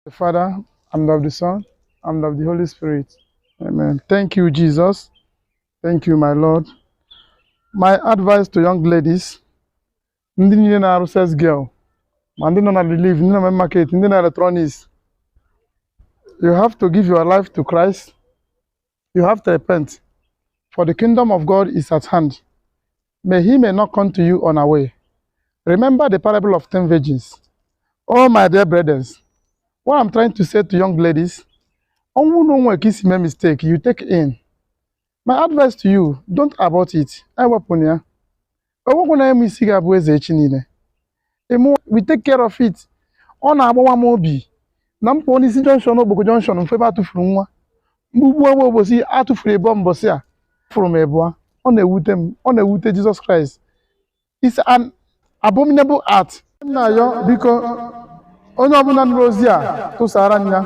The Father, and of the Son, and of the Holy Spirit. Amen. Thank you, Jesus. Thank you, my Lord. My advice to young ladies, ndị niile na-arụ sex girl, ma ndị nọ na relief, ndị nọ na market, ndị na electronics, you have to give your life to Christ. You have to repent, for the kingdom of God is at hand. May he may not come to you unaware. Remember the parable of 10 virgins. Oh, my dear brethren, what I'm trying to say to young ladies, ọnwụ na onwe ka isi mee mistake, you take in. My advice to you, don't abort it. Ewepụna ya. Ewepụ na emu isi ga-abụ eze echi niile. Emu, we take care of it. Ọ na-agbawa m obi na m pụọ n'isi junction Ogboko junction mfe ebe atụfuru nwa. Mgbugbu egbe obosi atụfuru ebe mbọsị a fụrụ m ịbụa. Ọ na-ewute m, ọ na-ewute Jesus Christ. It's an abominable act. M na-ayọ, biko, onye ọbụla nụrụ ozi a, tụsara m ya.